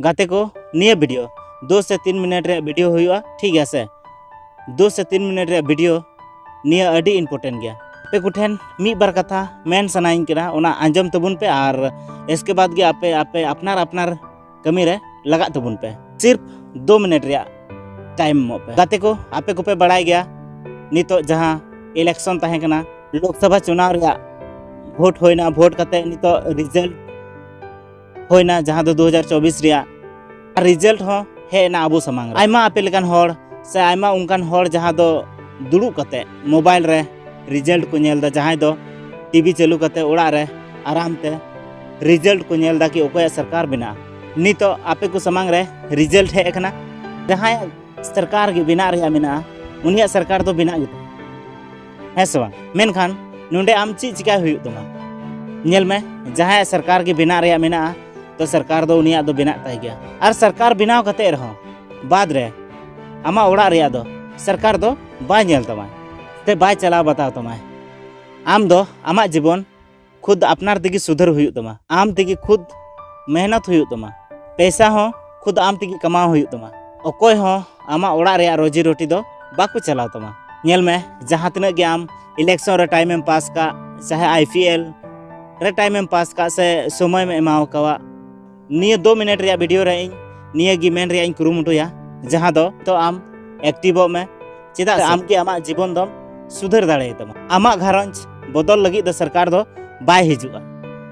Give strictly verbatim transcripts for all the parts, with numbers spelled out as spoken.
ᱜᱟᱛᱮ ᱠᱚ, ᱱᱤᱭᱟᱹ ᱵᱷᱤᱰᱤᱭᱳ ᱫᱩ ᱥᱮ ᱛᱤᱱ ᱢᱤᱱᱤᱴ ᱨᱮᱭᱟᱜ ᱵᱷᱤᱰᱤᱭᱳ ᱦᱩᱭᱩᱜᱼᱟ, ᱴᱷᱤᱠ ᱜᱮᱭᱟ ᱥᱮ? ᱫᱩ ᱥᱮ ᱛᱤᱱ ᱢᱤᱱᱤᱴ ᱨᱮᱭᱟᱜ ᱵᱷᱤᱰᱤᱭᱳ ᱱᱤᱭᱟᱹ ᱟᱹᱰᱤ ᱤᱢᱯᱚᱨᱴᱮᱱᱴ ᱜᱮᱭᱟ᱾ ᱟᱯᱮ ᱠᱚᱴᱷᱮᱱ ᱢᱤᱫ ᱵᱟᱨ ᱠᱟᱛᱷᱟ ᱢᱮᱱ ᱥᱟᱱᱟᱧ ᱠᱟᱱᱟ, ᱚᱱᱟ ᱟᱸᱡᱚᱢ ᱛᱟᱵᱚᱱ ᱯᱮ ᱟᱨ ᱮᱥᱠᱮ ᱵᱟᱫᱽ ᱜᱮ ᱟᱯᱮ ᱟᱯᱮ ᱟᱯᱱᱟᱨ ᱟᱯᱱᱟᱨ ᱠᱟᱹᱢᱤ ᱨᱮ ᱞᱟᱜᱟᱜ ᱛᱟᱵᱚᱱ ᱯᱮ᱾ ᱥᱤᱨᱯ ᱫᱩ ᱢᱤᱱᱤᱴ ᱨᱮᱭᱟᱜ ᱴᱟᱭᱤᱢ ᱮᱢᱚᱜ ᱯᱮ᱾ ᱜᱟᱛᱮ ᱠᱚ, ᱟᱯᱮ ᱠᱚᱯᱮ ᱵᱟᱲᱟᱭ ᱜᱮᱭᱟ, ᱱᱤᱛᱚᱜ ᱡᱟᱦᱟᱸ ᱤᱞᱮᱠᱥᱚᱱ ᱛᱟᱦᱮᱸ ᱠᱟᱱᱟ, ᱞᱳᱠᱥᱚᱵᱷᱟ ᱪᱩᱱᱟᱣ ᱨᱮᱭᱟᱜ ᱵᱷᱳᱴ ᱦᱩᱭᱱᱟ, ᱵᱷᱳᱴ ᱠᱟᱛᱮ ᱱᱤᱛᱚᱜ ᱨᱤᱡᱟᱞᱴ ᱦᱩᱭᱱᱟ, ᱡᱟᱦᱟᱸ ᱫᱚ ᱫᱩ ᱦᱟᱡᱟᱨ ᱪᱚᱵᱵᱤᱥ ᱨᱮᱭᱟᱜ᱾ ᱟᱨ ᱨᱤᱡᱟᱞᱴ ᱦᱚᱸ ᱦᱮᱡ ᱮᱱᱟ ᱟᱵᱚ ᱥᱟᱢᱟᱝ ᱨᱮ᱾ ᱟᱭᱢᱟ ᱟᱯᱮ ᱞᱮᱠᱟᱱ ᱦᱚᱲ ᱥᱮ ᱟᱭᱢᱟ ᱚᱱᱠᱟᱱ ᱦᱚᱲ ᱡᱟᱦᱟᱸ ᱫᱚ ᱫᱩᱲᱩᱵ ᱠᱟᱛᱮ ᱢᱳᱵᱟᱭᱤᱞ ᱨᱮ ᱨᱤᱡᱟᱞᱴ ᱠᱚ ᱧᱮᱞ ᱮᱫᱟ, ᱡᱟᱦᱟᱸᱭ ᱫᱚ ᱴᱤᱵᱷᱤ ᱪᱟᱹᱞᱩ ᱠᱟᱛᱮ ᱚᱲᱟᱜ ᱨᱮ ᱟᱨᱟᱢ ᱛᱮ ᱨᱤᱡᱟᱞᱴ ᱠᱚ ᱧᱮᱞ ᱮᱫᱟ ᱠᱤ ᱚᱠᱚᱭᱟᱜ ᱥᱚᱨᱠᱟᱨ ᱵᱮᱱᱟᱜᱼᱟ᱾ ᱱᱤᱛᱚᱜ ᱟᱯᱮ ᱠᱚ ᱥᱟᱢᱟᱝ ᱨᱮ ᱨᱤᱡᱟᱞᱴ ᱦᱮᱡ ᱟᱠᱟᱱᱟ, ᱡᱟᱦᱟᱸᱭᱟᱜ ᱥᱚᱨᱠᱟᱨ ᱜᱮ ᱵᱮᱱᱟᱜ ᱨᱮᱭᱟᱜ ᱢᱮᱱᱟᱜᱼᱟ, ᱩᱱᱤᱭᱟᱜ ᱥᱚᱨᱠᱟᱨ ᱫᱚ ᱵᱮᱱᱟᱜ ᱜᱮ, ᱦᱮᱸ ᱥᱮ ᱵᱟᱝ? ᱢᱮᱱᱠᱷᱟᱱ ᱱᱚᱰᱮ ᱟᱢ ᱪᱮᱫ ᱪᱤᱠᱟᱭ ᱦᱩᱭᱩᱜ ᱛᱟᱢᱟ? ᱧᱮᱞ ᱢᱮ, ᱡᱟᱦᱟᱸᱭᱟᱜ ᱥᱚᱨᱠᱟᱨ ᱜᱮ ᱵᱮᱱᱟᱜ ᱨᱮᱭᱟᱜ ᱢᱮᱱᱟᱜᱼᱟ, ᱛᱚ ᱥᱚᱨᱠᱟᱨ ᱫᱚ ᱩᱱᱤᱭᱟᱜ ᱫᱚ ᱵᱮᱱᱟᱜ ᱛᱟᱭ ᱜᱮᱭᱟ᱾ ᱟᱨ ᱥᱚᱨᱠᱟᱨ ᱵᱮᱱᱟᱣ ᱠᱟᱛᱮ ᱨᱮᱦᱚᱸ ᱵᱟᱫᱽ ᱨᱮ ᱟᱢᱟᱜ ᱚᱲᱟᱜ ᱨᱮᱭᱟᱜ ᱫᱚ ᱥᱚᱨᱠᱟᱨ ᱫᱚ ᱵᱟᱭ ᱧᱮᱞ ᱛᱟᱢᱟᱭ ᱥᱮ ᱵᱟᱭ ᱪᱟᱞᱟᱣ ᱵᱟᱛᱟᱣ ᱛᱟᱢᱟᱭ᱾ ᱟᱢ ᱫᱚ ᱟᱢᱟᱜ ᱡᱤᱵᱚᱱ ᱠᱷᱩᱫ ᱟᱯᱱᱟᱨ ᱛᱮᱜᱮ ᱥᱩᱫᱷᱟᱹᱨ ᱦᱩᱭᱩᱜ ᱛᱟᱢᱟ, ᱟᱢ ᱛᱮᱜᱮ ᱠᱷᱩᱫ ᱢᱮᱦᱱᱚᱛ ᱦᱩᱭᱩᱜ ᱛᱟᱢᱟ, ᱯᱮᱥᱟ ᱦᱚᱸ ᱠᱷᱩᱫ ᱟᱢ ᱛᱮᱜᱮ ᱠᱟᱢᱟᱣ ᱦᱩᱭᱩᱜ ᱛᱟᱢᱟ᱾ ᱚᱠᱚᱭ ᱦᱚᱸ ᱟᱢᱟᱜ ᱚᱲᱟᱜ ᱨᱮᱭᱟᱜ ᱨᱳᱡᱤ ᱨᱳᱴᱤ ᱫᱚ ᱵᱟᱠᱚ ᱪᱟᱞᱟᱣ ᱛᱟᱢᱟ᱾ ᱧᱮᱞ ᱢᱮ, ᱡᱟᱦᱟᱸ ᱛᱤᱱᱟᱹᱜ ᱜᱮ ᱟᱢ ᱤᱞᱮᱠᱥᱚᱱ ᱨᱮ ᱴᱟᱭᱤᱢ ᱮᱢ ᱯᱟᱥ ᱠᱟᱜ, ᱪᱟᱦᱮ ᱟᱭ ᱯᱤ ᱮᱞ ᱨᱮ ᱴᱟᱭᱤᱢ ᱮᱢ ᱯᱟᱥ ᱠᱟᱜ ᱥᱮ ᱥᱚᱢᱚᱭ ᱮᱢ ᱮᱢᱟᱣ ᱠᱟᱣᱟ, ᱱᱤᱭᱟᱹ ᱫᱩ ᱢᱤᱱᱤᱴ ᱨᱮᱭᱟᱜ ᱵᱷᱤᱰᱤᱭᱳ ᱨᱮ ᱤᱧ ᱱᱤᱭᱟᱹ ᱜᱮ ᱢᱮᱱ ᱨᱮᱭᱟᱜ ᱤᱧ ᱠᱩᱨᱩᱢᱩᱴᱩᱭᱟ, ᱡᱟᱦᱟᱸ ᱫᱚ ᱛᱚ ᱟᱢ ᱮᱠᱴᱤᱵᱚᱜ ᱢᱮ, ᱪᱮᱫᱟᱜ ᱥᱮ ᱟᱢ ᱜᱮ ᱟᱢᱟᱜ ᱡᱤᱵᱚᱱ ᱫᱚᱢ ᱥᱩᱫᱷᱟᱹᱨ ᱫᱟᱲᱮᱭᱟᱛᱟᱢᱟ᱾ ᱟᱢᱟᱜ ᱜᱷᱟᱨᱚᱸᱡᱽ ᱵᱚᱫᱚᱞ ᱞᱟᱹᱜᱤᱫ ᱫᱚ ᱥᱚᱨᱠᱟᱨ ᱫᱚ ᱵᱟᱭ ᱦᱤᱡᱩᱜᱼᱟ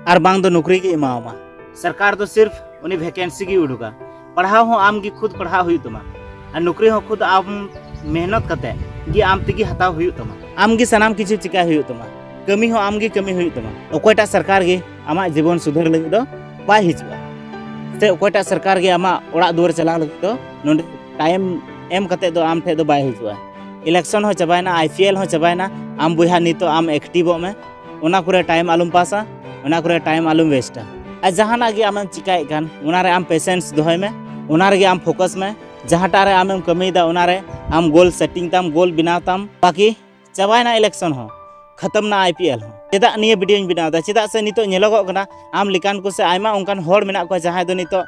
ᱟᱨ ᱵᱟᱝ ᱫᱚ ᱱᱚᱠᱨᱤ ᱜᱮ ᱮᱢᱟᱣᱟᱢᱟ᱾ ᱥᱚᱨᱠᱟᱨ ᱫᱚ ᱥᱤᱨᱯᱷ ᱩᱱᱤ ᱵᱷᱮᱠᱮᱱᱥᱤ ᱜᱮ ᱩᱰᱩᱠᱟ᱾ ᱯᱟᱲᱦᱟᱣ ᱦᱚᱸ ᱟᱢ ᱜᱮ ᱠᱷᱩᱫ ᱯᱟᱲᱦᱟᱣ ᱦᱩᱭᱩᱜ ᱛᱟᱢᱟ, ᱟᱨ ᱱᱚᱠᱨᱤ ᱦᱚᱸ ᱠᱷᱩᱫ ᱟᱢ ᱢᱮᱦᱱᱚᱛ ᱠᱟᱛᱮ ᱜᱮ ᱟᱢ ᱛᱮᱜᱮ ᱦᱟᱛᱟᱣ ᱦᱩᱭᱩᱜ ᱛᱟᱢᱟ᱾ ᱟᱢ ᱜᱮ ᱥᱟᱱᱟᱢ ᱠᱤᱪᱷᱩ ᱪᱤᱠᱟᱭ ᱦᱩᱭᱩᱜ ᱛᱟᱢᱟ, ᱠᱟᱹᱢᱤ ᱦᱚᱸ ᱟᱢ ᱜᱮ ᱠᱟᱹᱢᱤ ᱦᱩᱭᱩᱜ ᱛᱟᱢᱟ᱾ ᱚᱠᱚᱭᱴᱟᱜ ᱥᱚᱨᱠᱟᱨ ᱜᱮ ᱟᱢᱟᱜ ᱡᱤᱵᱚᱱ ᱥᱩᱫᱷᱟᱹᱨ ᱞᱟᱹᱜᱤᱫ ᱫᱚ ᱵᱟᱭ ᱦᱤᱡᱩᱜᱼᱟ, ᱥᱮ ᱚᱠᱚᱭᱴᱟᱜ ᱥᱚᱨᱠᱟᱨ ᱜᱮ ᱟᱢᱟᱜ ᱚᱲᱟᱜ ᱫᱩᱣᱟᱹᱨ ᱪᱟᱞᱟᱣ ᱞᱟᱹᱜᱤᱫ ᱫᱚ ᱱᱚᱰᱮ ᱴᱟᱭᱤᱢ ᱮᱢ ᱠᱟᱛᱮ ᱫᱚ ᱟᱢ ᱴᱷᱮᱡ ᱫᱚ ᱵᱟᱭ ᱦᱤᱡᱩᱜᱼᱟ᱾ ᱤᱞᱮᱠᱥᱚᱱ ᱦᱚᱸ ᱪᱟᱵᱟᱭᱮᱱᱟ, ᱟᱭ ᱯᱤ ᱮᱞ ᱦᱚᱸ ᱪᱟᱵᱟᱭᱮᱱᱟ, ᱟᱢ ᱵᱚᱭᱦᱟ ᱱᱤᱛᱚᱜ ᱟᱢ ᱮᱠᱴᱤᱵᱚᱜ ᱢᱮ, ᱚᱱᱟ ᱠᱚᱨᱮ ᱴᱟᱭᱤᱢ ᱟᱞᱚᱢ ᱯᱟᱥᱟ, ᱚᱱᱟ ᱠᱚᱨᱮ ᱴᱟᱭᱤᱢ ᱟᱞᱚᱢ ᱣᱮᱥᱴᱟ᱾ ᱟᱨ ᱡᱟᱦᱟᱱᱟᱜ ᱜᱮ ᱟᱢᱮᱢ ᱪᱤᱠᱟᱭᱮᱫ ᱠᱟᱱ, ᱚᱱᱟ ᱨᱮ ᱟᱢ ᱯᱮᱥᱮᱱᱥ ᱫᱚᱦᱚᱭ ᱢᱮ, ᱚᱱᱟ ᱨᱮᱜᱮ ᱟᱢ ᱯᱷᱳᱠᱟᱥ ᱢᱮ᱾ ᱡᱟᱦᱟᱸᱴᱟᱜ ᱨᱮ ᱟᱢᱮᱢ ᱠᱟᱹᱢᱤᱭᱮᱫᱟ, ᱚᱱᱟ ᱨᱮ ᱟᱢ ᱜᱳᱞ ᱥᱮᱴᱤᱝ ᱛᱟᱢ, ᱜᱳᱞ ᱵᱮᱱᱟᱣ ᱛᱟᱢ᱾ ᱵᱟᱠᱤ ᱪᱟᱵᱟᱭᱮᱱᱟ ᱤᱞᱮᱠᱥᱚᱱ ᱦᱚᱸ, ᱠᱷᱟᱛᱚᱢ ᱱᱟ ᱟᱭ ᱯᱤ ᱮᱞ ᱦᱚᱸ᱾ ᱪᱮᱫᱟᱜ ᱱᱤᱭᱟᱹ ᱵᱷᱤᱰᱤᱭᱳᱧ ᱵᱮᱱᱟᱣ ᱮᱫᱟ? ᱪᱮᱫᱟᱜ ᱥᱮ ᱱᱤᱛᱚᱜ ᱧᱮᱞᱚᱜᱚᱜ ᱠᱟᱱᱟ, ᱟᱢ ᱞᱮᱠᱟᱱ ᱠᱚ ᱥᱮ ᱟᱭᱢᱟ ᱚᱱᱠᱟᱱ ᱦᱚᱲ ᱢᱮᱱᱟᱜ ᱠᱚᱣᱟ, ᱡᱟᱦᱟᱸᱭ ᱫᱚ ᱱᱤᱛᱚᱜ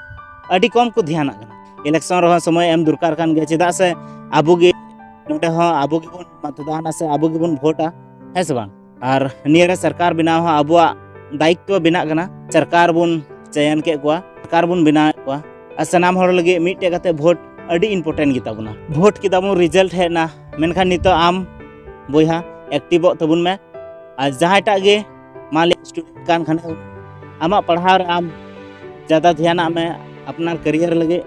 ᱟᱹᱰᱤ ᱠᱚᱢ ᱠᱚ ᱫᱷᱮᱭᱟᱱᱟᱜ ᱠᱟᱱᱟ᱾ ᱤᱞᱮᱠᱥᱚᱱ ᱨᱮᱦᱚᱸ ᱥᱚᱢᱚᱭ ᱮᱢ ᱫᱚᱨᱠᱟᱨ ᱠᱟᱱ ᱜᱮᱭᱟ, ᱪᱮᱫᱟᱜ ᱥᱮ ᱟᱵᱚ ᱜᱮ ᱱᱚᱰᱮ ᱦᱚᱸ ᱟᱵᱚ ᱜᱮᱵᱚᱱ ᱢᱚᱛᱫᱟᱱᱟ ᱥᱮ ᱟᱵᱚ ᱜᱮᱵᱚᱱ ᱵᱷᱳᱴᱟ, ᱦᱮᱸ ᱥᱮ ᱵᱟᱝ? ᱟᱨ ᱱᱤᱭᱟᱹ ᱨᱮ ᱥᱚᱨᱠᱟᱨ ᱵᱮᱱᱟᱣ ᱦᱚᱸ ᱟᱵᱚᱣᱟᱜ ᱫᱟᱭᱤᱛᱛᱚ ᱵᱮᱱᱟᱜ ᱠᱟᱱᱟ᱾ ᱥᱚᱨᱠᱟᱨ ᱵᱚᱱ ᱪᱚᱭᱚᱱ ᱠᱮᱫ ᱠᱚᱣᱟ, ᱥᱚᱨᱠᱟᱨ ᱵᱚᱱ ᱵᱮᱱᱟᱣᱮᱫ ᱠᱚᱣᱟ, ᱟᱨ ᱥᱟᱱᱟᱢ ᱦᱚᱲ ᱞᱟᱹᱜᱤᱫ ᱢᱤᱫᱴᱮᱡ ᱠᱟᱛᱮ ᱵᱷᱳᱴ ᱟᱹᱰᱤ important ᱜᱮᱛᱟ ᱵᱚᱱᱟ᱾ ᱵᱷᱳᱴ ᱠᱮᱫᱟ ᱵᱚᱱ, result ᱦᱮᱡ ᱮᱱᱟ, ᱢᱮᱱᱠᱷᱟᱱ ᱱᱤᱛᱚᱜ ᱟᱢ ᱵᱚᱭᱦᱟ activeᱚᱜ ᱛᱟᱵᱚᱱ ᱢᱮ᱾ ᱟᱨ ᱡᱟᱦᱟᱸᱭᱴᱟᱜ ᱜᱮ ᱢᱟᱱ ᱞᱤᱭᱟ student ᱠᱟᱱ ᱠᱷᱟᱱᱮ, ᱟᱢᱟᱜ ᱯᱟᱲᱦᱟᱣ ᱨᱮ ᱟᱢ ᱡᱟᱫᱟ ᱫᱷᱮᱭᱟᱱᱟᱜ ᱢᱮ, ᱟᱯᱱᱟᱨ career ᱞᱟᱹᱜᱤᱫ᱾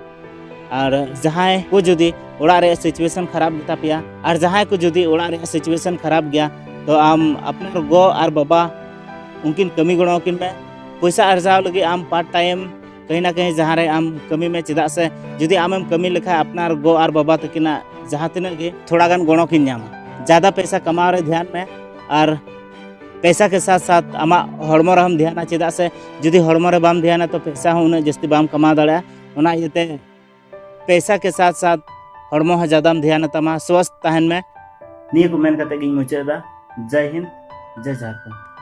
ᱟᱨ ᱡᱟᱦᱟᱸᱭ ᱠᱚ ᱡᱩᱫᱤ ᱚᱲᱟᱜ ᱨᱮᱭᱟᱜ situation ᱠᱷᱟᱨᱟᱯ ᱜᱮᱛᱟ ᱯᱮᱭᱟ, ᱟᱨ ᱡᱟᱦᱟᱸᱭ ᱠᱚ ᱡᱩᱫᱤ ᱚᱲᱟᱜ ᱨᱮᱭᱟᱜ situation ᱠᱷᱟᱨᱟᱯ ᱜᱮᱭᱟ, ᱛᱚ ᱟᱢ ᱟᱯᱱᱟᱨ ᱜᱚ ᱟᱨ ᱵᱟᱵᱟ ᱩᱱᱠᱤᱱ ᱠᱟᱹᱢᱤ ᱜᱚᱲᱚ ᱟᱹᱠᱤᱱ ᱢᱮ᱾ ᱯᱚᱭᱥᱟ ᱟᱨᱡᱟᱣ ᱞᱟᱹᱜᱤᱫ ᱟᱢ part time ᱠᱟᱹᱦᱤ ᱱᱟ ᱠᱟᱹᱦᱤ ᱡᱟᱦᱟᱸ ᱨᱮ ᱟᱢ ᱠᱟᱹᱢᱤ ᱢᱮ, ᱪᱮᱫᱟᱜ ᱥᱮ ᱡᱩᱫᱤ ᱟᱢᱮᱢ ᱠᱟᱹᱢᱤ ᱞᱮᱠᱷᱟᱱ ᱟᱯᱱᱟᱨ ᱜᱚ ᱟᱨ ᱵᱟᱵᱟ ᱛᱟᱹᱠᱤᱱᱟᱜ ᱡᱟᱦᱟᱸ ᱛᱤᱱᱟᱹᱜ ᱜᱮ ᱛᱷᱚᱲᱟ ᱜᱟᱱ ᱜᱚᱲᱚ ᱠᱤᱱ ᱧᱟᱢᱟ᱾ ᱡᱟᱫᱟ ᱯᱚᱭᱥᱟ ᱠᱟᱢᱟᱣ ᱨᱮ ᱫᱷᱮᱭᱟᱱ ᱢᱮ, ᱟᱨ ᱯᱚᱭᱥᱟ ᱠᱮ ᱥᱟᱛ ᱥᱟᱛ ᱟᱢᱟᱜ ᱦᱚᱲᱢᱚ ᱨᱮᱦᱚᱸᱢ ᱫᱷᱮᱭᱟᱱᱟ, ᱪᱮᱫᱟᱜ ᱥᱮ ᱡᱩᱫᱤ ᱦᱚᱲᱢᱚ ᱨᱮ ᱵᱟᱢ ᱫᱷᱮᱭᱟᱱᱟ ᱛᱚ ᱯᱚᱭᱥᱟ ᱦᱚᱸ ᱩᱱᱟᱹᱜ ᱡᱟᱹᱥᱛᱤ ᱵᱟᱢ ᱠᱟᱢᱟᱣ ᱫᱟᱲᱮᱭᱟᱜᱼᱟ᱾ ᱚᱱᱟ ᱤᱭᱟᱹᱛᱮ ᱯᱚᱭᱥᱟ ᱠᱮ ᱥᱟᱛ ᱥᱟᱛ ᱦᱚᱲᱢᱚ ᱦᱚᱸ ᱡᱟᱫᱟᱢ ᱫᱷᱮᱭᱟᱱ ᱛᱟᱢᱟ, ᱥᱣᱟᱥᱛᱷ ᱛᱟᱦᱮᱱ ᱢᱮ᱾ ᱱᱤᱭᱟᱹ ᱠᱚ ᱢᱮᱱ ᱠᱟᱛᱮ ᱜᱤᱧ ᱢᱩᱪᱟᱹᱫ ᱮᱫᱟ᱾ ᱡᱟᱭ ᱦᱤᱱᱫ, ᱡᱟᱭ ᱡᱷᱟᱨᱠᱷᱚᱸᱰ᱾